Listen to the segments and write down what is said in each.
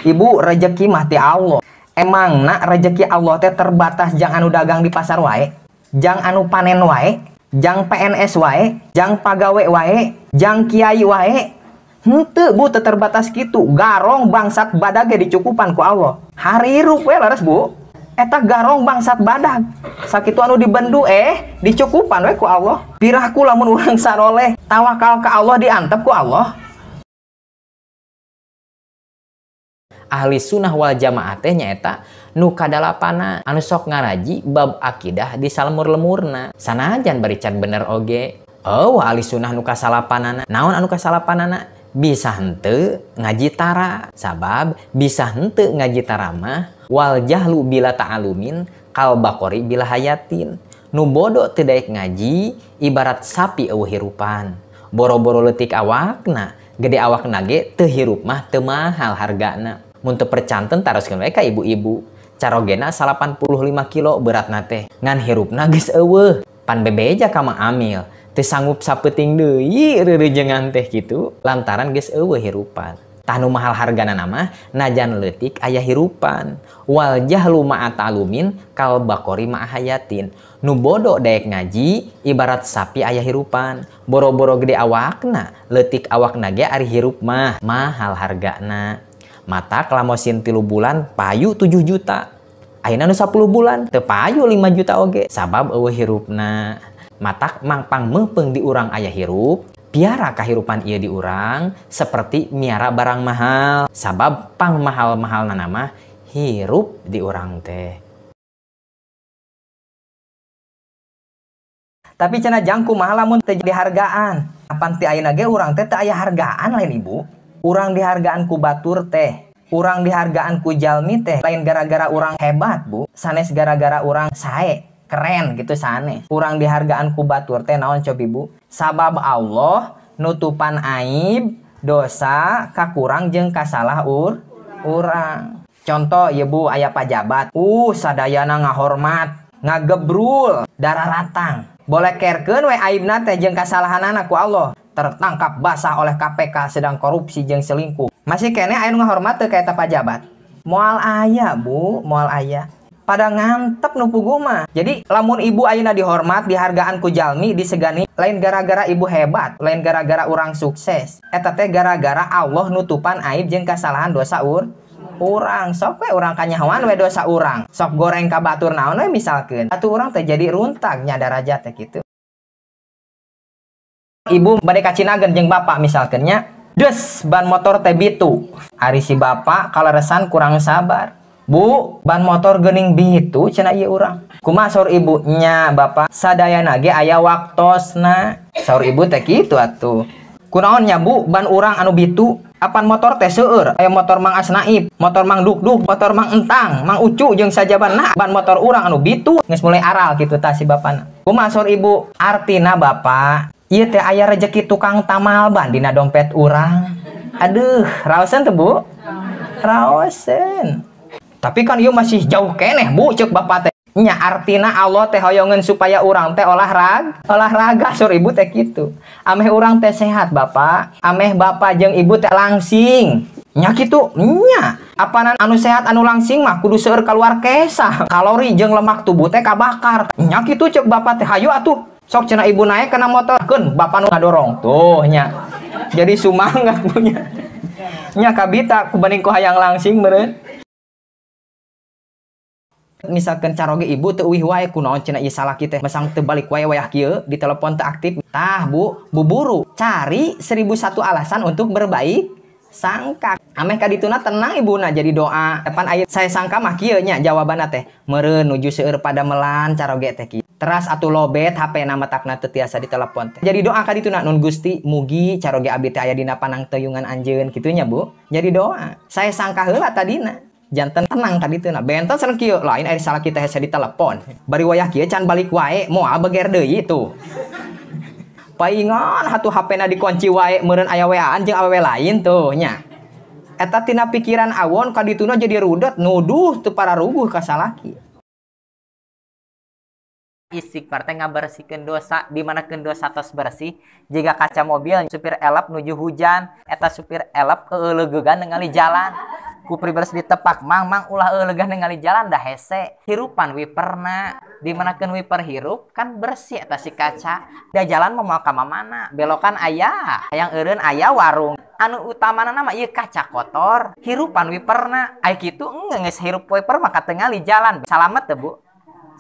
Ibu rejeki mah ti Allah. Emang nak rejeki Allah teh terbatas jang anu dagang di pasar wae, jang anu panen wae, jang PNS wae, jang pagawe wae, jang kiai wae. Henteu Bu teu terbatas kitu. Garong bangsat badag ge dicukupan ku Allah. Harirup we leres Bu. Eta garong bangsat badag. Sakitu anu dibendu dicukupan we ku Allah. Piraku lamun urang saroleh tawakal ka Allah diantep ku Allah. Ahli sunnah wal jamaah teh nyaeta nu kadalapana anu sok ngaraji bab akidah di salemur-lemurna. Sanajan bari can bener oge. Oh, ahli sunnah nu kasalapanana. Naon anu kasalapanana? Bisa henteu ngaji tara. Sabab bisa henteu ngaji tara mah wal jahlu bila ta'alumin kal baqori bila hayatin. Nu bodoh teu daek ngaji ibarat sapi eueuh hirupan. Boro-boro leutik awakna, gede awakna ge teu hirup mah teu mahal hargana. Mun teu percanten taroskeun we ka ibu-ibu. Carogena 85 kilo beratna teh. Ngan hirupna geus eueuh. Pan bebeja ka Mang Amil. Teu sanggup sapeuting deui reureujengan teh kitu lantaran geus eueuh hirupan. Tah nu mahal hargana mah najan leutik aya hirupan. Wal jahlu ma'a ta'lumin kal baqori ma'a hayatin. Nu bodoh daek ngaji ibarat sapi aya hirupan. Boro-boro gede awakna, leutik awakna ge ari hirup mah mahal hargana. Mata kelamosin 3 bulan payu 7 juta. Ayeuna nu 10 bulan teu payu 5 juta oge sabab eueuh hirupna. Matak mangpang meupeung di urang aya hirup, piara kahirupan ieu di urang seperti miara barang mahal. Sabab pang mahal-mahalna mah hirup di urang teh. Tapi cenah jangku mahal lamun teu dihargaan. Apan ti ayeuna ge urang teh teu aya hargaan lain ibu. Urang dihargaan ku batur teh, urang dihargaan ku jalmi teh, lain gara-gara urang hebat bu, sanes gara-gara urang sae, keren gitu sanes. Urang dihargaan ku batur teh naon cobi bu? Sabab Allah nutupan aib, dosa, kakurang jeung kasalah urang. Contoh ya bu, aya pajabat, sadayana ngahormat, ngagebrul, darah ratang. Boleh kerkeun we aibna teh jeung kasalahanana ku Allah. Tertangkap basah oleh KPK sedang korupsi jeung selingkuh. Masih kene aya nu ngahormat teu ka eta pajabat? Moal aya bu, moal aya. Pada ngantep nu puguh mah. Jadi lamun ibu ayeuna dihormat, dihargaan ku jalmi, disegani, lain gara-gara ibu hebat, lain gara-gara urang sukses. Eta teh gara-gara Allah nutupan aib jeung kasalahan dosa urang. Sok we urang kanyahoan we dosa urang. Sok goreng ka batur naon we misalkeun. Atuh urang teh jadi runtag nya darajat teh kitu. Ibu bade kacinagen jeung bapak misalkeun nya, des ban motor teh bitu. Ari si bapak kaleresan kurang sabar. Bu, ban motor geuning bitu cenah ieu urang. Kumaha saur ibu nya bapak sadayana ge aya waktosna. Saur ibu teh kitu atuh. Kunaon nya bu ban urang anu bitu? Apan motor teh seueur, aya motor Mang Asnaib, motor Mang Dukduk, motor Mang Entang, Mang Ucu jeung sajabana ban motor urang anu bitu geus mulai aral kitu tah si bapana. Kumaha saur ibu? Artina bapak ieu teh aya rejeki tukang tamal ban dina dompet urang. Aduh, raoseun teu bu? Raoseun. Tapi kan ieu masih jauh keneh bu ceuk bapak teh. Nya artina Allah teh hoyongeun supaya urang teh olahraga sur ibu teh kitu. Ameh urang teh sehat bapak, ameh bapak jeung ibu teh langsing. Nya kitu nya. Apanan anu sehat anu langsing mah kudu seueur keluar kesah. Kalori jeung lemak tubuh teh kabakar. Nya kitu ceuk bapak teh hayu atuh. Sok cenah ibu naik kena motor keun bapak nu ngadorong. Tuh nya. Jadi sumangat punya. Nya kabita kubanding ku hayang langsing meureun. Misalkan caroge ibu teu uih wae kunaon cenah ieu salaki teh mesang teu balik wae wayah kieu di telepon teu aktif. Tah bu, buburu cari 1001 alasan untuk berbaik sangka. Ameh kadituna tenang ibuna jadi doa. Pan aya saya sangka mah kieu nya jawabanna teh meureun nuju seueur pada melan caroge teh kieu. Teras atuh lobet HP na matakna teu tiasa ditelepon teh. Jadi doa kadituna nun Gusti mugi caroge abdi teh aya dina panangteyungan anjeun kitu nya bu. Jadi doa. Saya sangka heula tadina. Janten tenang tadi teu na benten sareng kieu lain ari salaki teh hese ditelepon. Bari wayah kieu can balik wae moal beger deui tuh. Paingan hatu HP-na dikunci wae meureun aya WA-an jeung awewe lain tuh nya. Eta tina pikiran awon kadituna jadi rudet nuduh teu pararuguh ka salaki. Istighfar teh ngabersihkeun dosa, di mana keun dosa tos bersih jiga kaca mobil supir elep nuju hujan eta supir elep keuleugegan ningali jalan. Ku pribes ditepak mang mang ulah euleugah ningali jalan dah hese. Hirupan wiperna, dimanakeun wiper hirup kan bersih eta si kaca. Da jalan mah moal ka mamana, belokan aya, hayang eureun aya warung. Anu utamana mah ieu kaca kotor, hirupan wiperna. Ai kitu geus hirup wiper mah katingali jalan. Salamet teu Bu?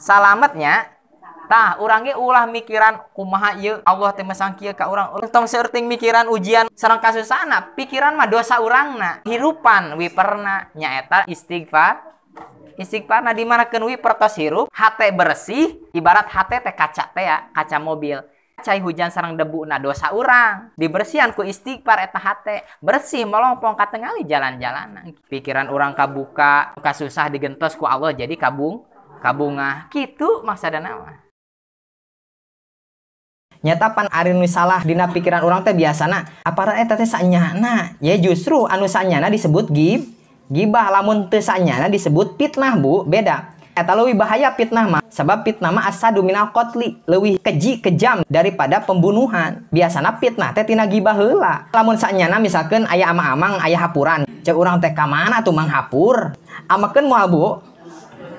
Salametnya. Tah urang ge ulah mikiran kumaha ieu Allah teh mesang kieu ka urang. Tong seueur mikiran ujian sareng kasusahna, pikiran mah dosa urangna. Hirupan wiperna nyaeta istighfar. Istighfarna dimanakeun wiper tos hirup, hate bersih, ibarat hate teh kaca teh ya, kaca mobil. Cai hujan sareng debu na dosa urang. Dibersihan ku istighfar eta hate, bersih melongpong katengali jalan-jalanan. Pikiran urang kabuka, kasusah digentos ku Allah jadi kabung, kabungah. Kitu maksadana mah. Nyata pan ari nu salah dina pikiran urang teh biasana aparan eta teh sanyana. Ya justru anu sanyana disebut gibah, lamun teu sanyana disebut fitnah Bu, beda. Eta leuwih bahaya fitnah mah, sebab fitnah mah asadu minal qatli, leuwih keji kejam daripada pembunuhan. Biasana fitnah teh tina gibah heula. Lamun sanyana misalkeun aya amang-amang aya hapuran, cek urang teh ka mana tuh mang hapur? Amakeun moal Bu?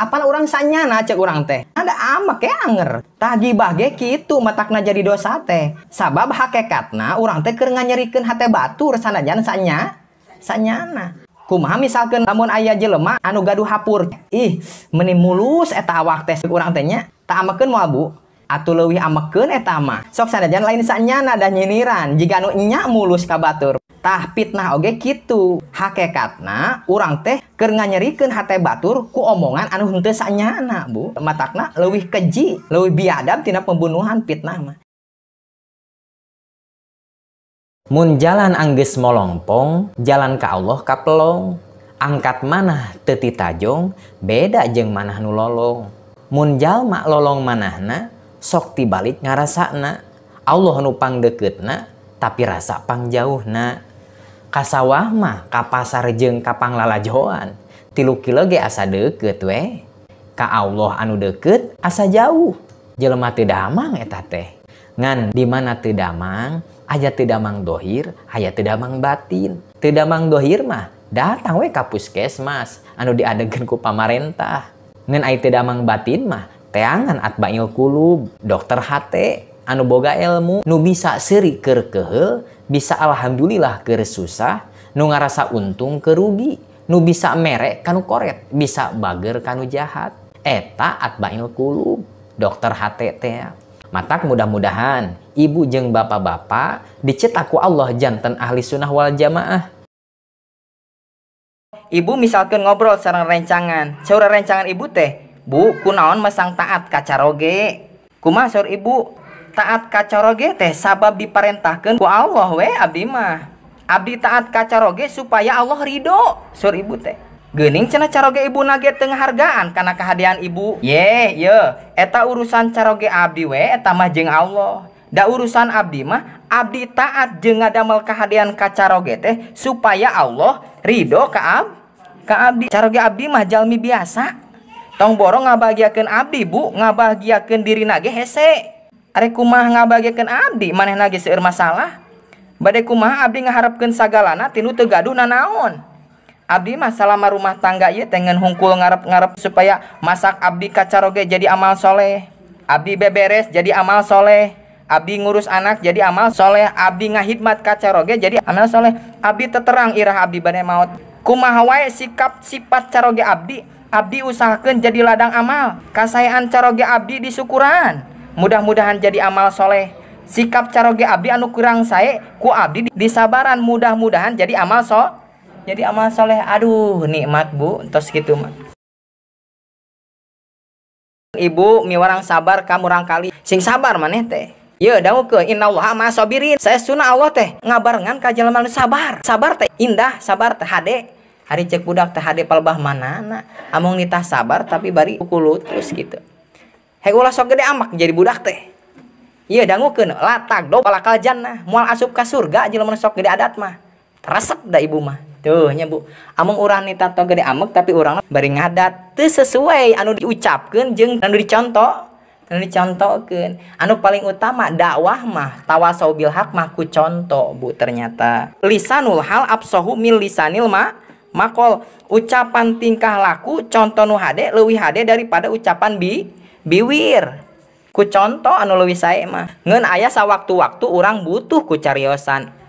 Apan urang sanyana cek urang teh. Ada amak ya anger. Tah gibah ge kitu matakna jadi dosa teh. Sabab hakikatna urang teh keur nganyerikeun hate batur sanajan sanyana. Kumaha misalkeun lamun aya jelema anu gaduh hapur. Ih, meuni mulus eta awak teh urang teh nya. Tah amekeun moal Bu? Atuh leuwih amekeun eta mah. Sok sanajan lain sanyana da nyiniran jiga anu nya mulus ka batur. Tah fitnah oge kitu. Hakikatna urang teh keur nganyerikeun hate batur ku omongan anu henteu sanyana Bu. Matakna leuwih keji, leuwih biadab tina pembunuhan fitnah mah. Mun jalan anggeus molongpong, jalan ka Allah kapelong. Angkat manah teu titajong, beda jeung manah nu lolong. Mun jalma lolong manahna, sok tibalik ngarasana. Allah nu pangdekeutna, tapi rasa pangjauhna. Ka sawah mah ka pasar jeung ka panglalajoan, 3 kilo ge asa deukeut we. Ka Allah anu deukeut asa jauh. Jelema teu damang eta teh. Ngan di mana teu damang, aya teu damang dohir, aya teu damang batin. Teu damang dohir mah datang we ka puskesmas anu diadegeun ku pamarentah. Ngan aya teu damang batin mah teangan atbail kulub, dokter hate anu boga ilmu nu bisa seuri keur keheul, bisa alhamdulillah keur susah, nu ngarasa untung keur rugi, nu bisa mere kanu koret, bisa bager kanu jahat. Eta atbail kulub, dokter hate teh. Matak mudah-mudahan ibu jeung bapak-bapak dicetak ku Allah janten ahli sunnah wal jamaah. Ibu misalkan ngobrol sareng rencangan, saur rencangan ibu teh, Bu, kunaon mesang taat ka caroge? Kumaha saur ibu? Taat ka caroge teh sabab diparentahkeun ku Allah we abdi mah. Abdi taat ka caroge supaya Allah ridho, saur ibu teh. Geuning cenah caroge ibu nage teu ngahargaan kana kahadean ibu. Ye, ye, eta urusan caroge abdi we eta mah jeung Allah. Da urusan abdi mah abdi taat jeung ngadamel kahadean ka caroge teh supaya Allah ridho ka abdi. Caroge abdi mah jalmi biasa. Tong borong ngabahagiakeun abdi Bu, ngabahagiakeun dirina ge hese. Arek kumaha ngabahagiakeun abdi manehna ge seueur masalah. Bade kumaha abdi ngaharepkeun sagalana tinu teu gaduh nanaon. Abdi mah salama rumah tangga ieu teh ngan hungkul ngarep-ngarep supaya masak abdi ka caroge jadi amal soleh. Abdi beberes jadi amal soleh. Abdi ngurus anak jadi amal soleh. Abdi ngahidmat ka caroge jadi amal soleh. Abdi teterang irah abdi bade maot. Kumaha wae sikap sifat caroge abdi, abdi usahakeun jadi ladang amal. Kasaean caroge abdi disukuran. Mudah-mudahan jadi amal soleh. Sikap caroge abdi anu kurang sae ku abdi disabaran, mudah-mudahan jadi amal jadi amal soleh. Aduh nikmat Bu, tos kitu mah. Ibu miwarang sabar ka murang kali, sing sabar maneh teh. Ye dangukeun innallaha ma'as-sabirin. Saestuna Allah teh ngabarengan ka jelema nu sabar. Sabar teh indah, sabar teh hade. Hari cek budak teh hade palebah manana. Amung nitah sabar tapi bari kulut terus gitu. Hei ulah sok gede amak jadi budak teh. Ieu dangukeun la tagdo palakal jannah, moal asup ka surga jelema nu sok gede adat mah. Resep da ibu mah. Tuh nya Bu. Amung urang nitah tong gede amek tapi urang bari ngadat teu sesuai anu diucapkeun jeung anu dicontoh. Anu dicontohkeun. Anu paling utama dakwah mah tawasau bil haq mah ku contoh Bu ternyata. Lisanul hal absahu mil lisanil Makol ucapan tingkah laku contoh nu hade leuwih hade daripada ucapan biwir. Ku contoh anu leuwih sae mah. Ngeun aya sawaktu-waktu urang butuh ku cariosan.